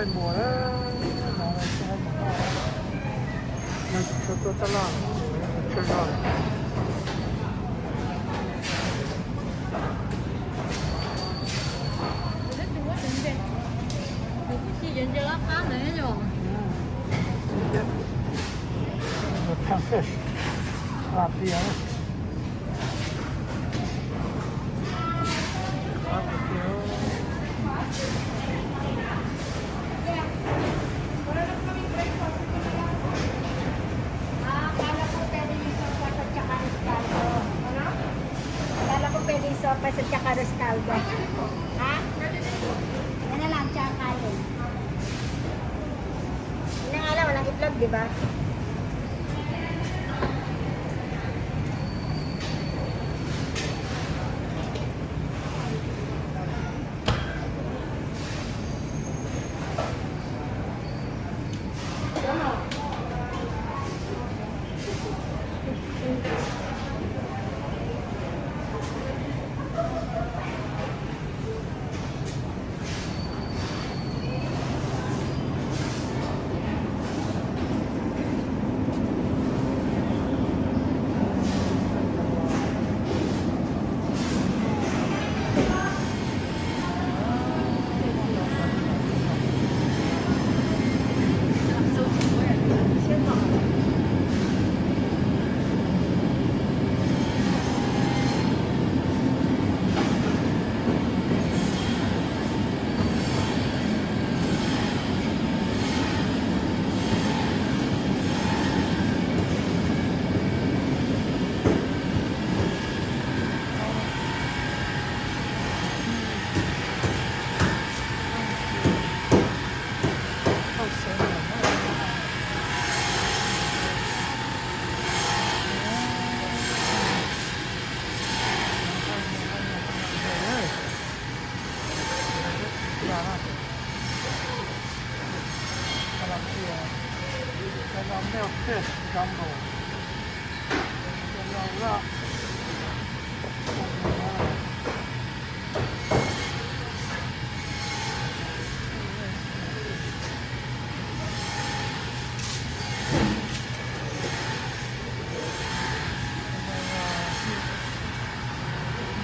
Npua, no tsis muaj noj, no tsis tshua tuaj taj laj, tshua zog. Pan fish, laj tiag. Carlos, puedes pedir sopa y sopa y chacaroscaldo. Ha? Ina lam cam kali. Ina ala wala iplab diba.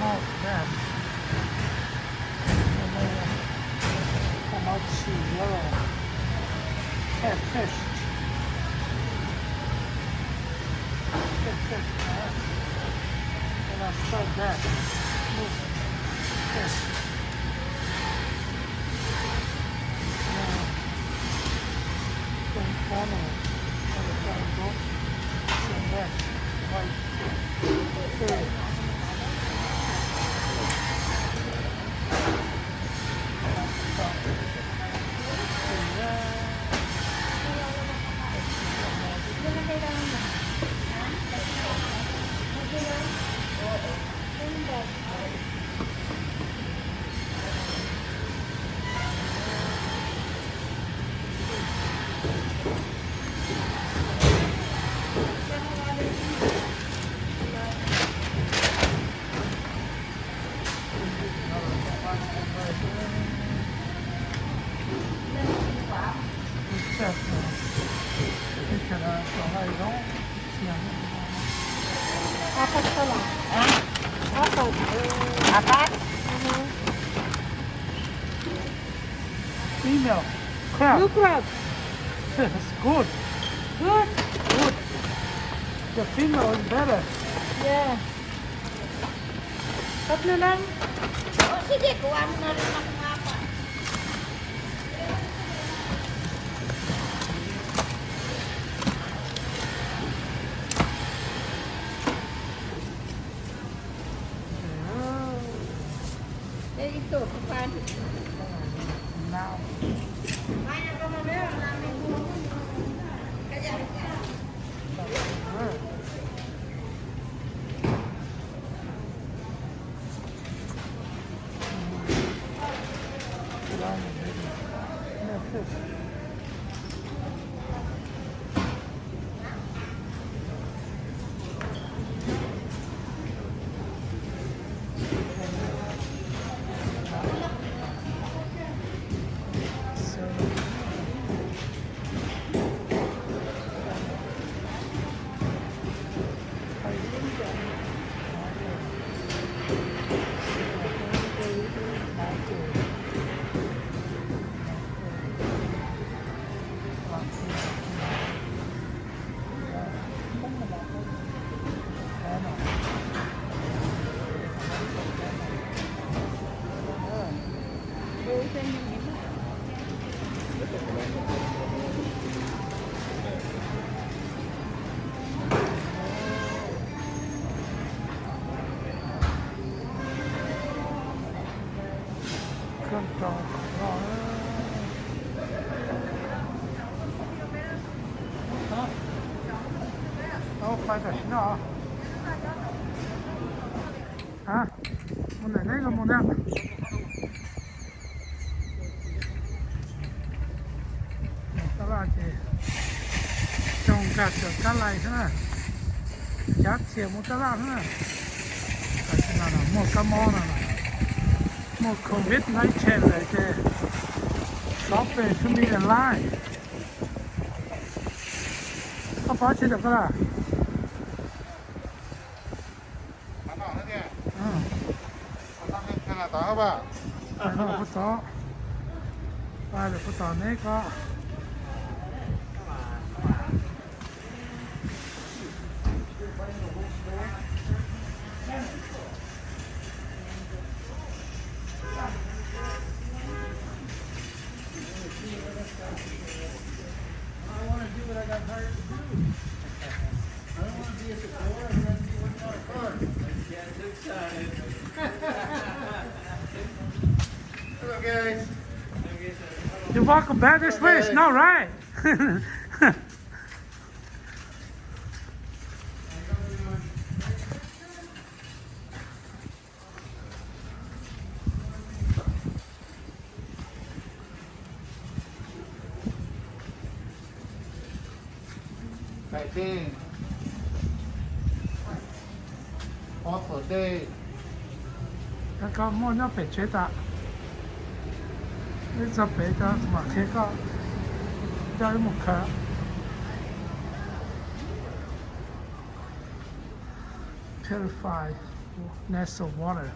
Not bad. How much is your catfish? Catfish, huh? And I saw that. Look. Fish. Apat sola. Apat. Apat. Female. Crab. Blue crab. It's good. Good. Good. The female is better. Yeah. Koj tau kom loj. Tau fais tam sim no. Ha, mus ntawm neb los mus na. Mus tab laj ces xyoo nkag tsawv kab lais xwb na. Cav txhiam mus tab laj xwb na. Tam sim no muaj kab mob no, muaj covid nineteen lawm ces shopping should be online. Koj pov tsis tau koj lawm. Pais no puag tod, pais lawm puag tom neb ko. You walk back this way, it's not right. Pais tej, ob pawg dej. Koj muaj nyob pem tsev tas, wb txog pem cov mam qhia koj, coj wb mus khaws. Purify natural water.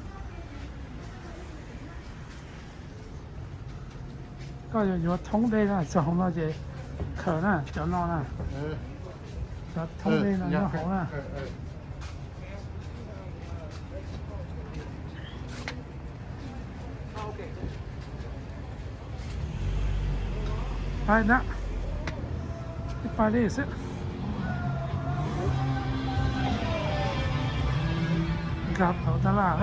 Koj yuav yuav thoob dej na, txog hauv no ces khaws na, cov no na, cov thoob dej no nyob hauv na. Pais na, pais li xwb. Nkag tau tab laj.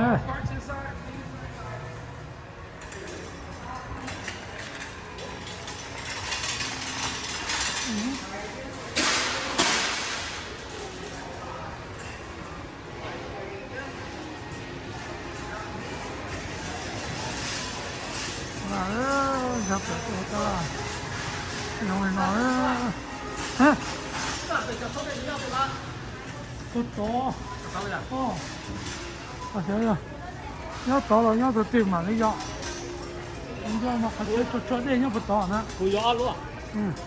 Nkag pem tab laj, zoo li no. Puag tod, nyob tod los nyob tog twg mam li yog. Nyob mas qhov chaw tso dej nyob puag tod na. Kuv yuav ob lub.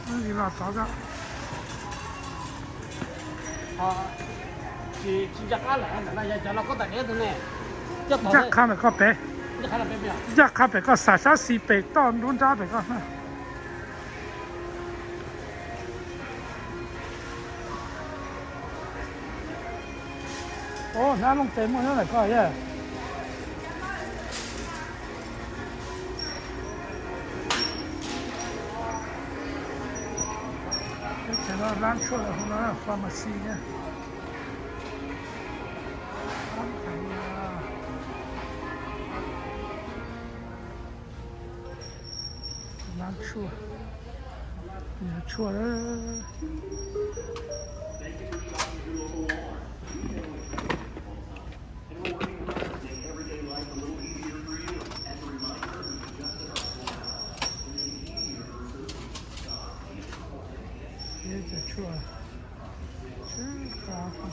Wb los tod ko. Tsis ncaj qab lawm, ntawm no yog cov no koj tau ev tus ne. Ncaj qha ntawm koj pem. Ncaj qha pem koj xav sab xis pem toj nruab nrab pem koj. Ov, hnab looj tes muaj nyob ntawm koj yog. Teb chaws no lab tshuaj, pharmacy na. Lab tshuaj, yog tshuaj. Peb cov tshuaj, tshuaj.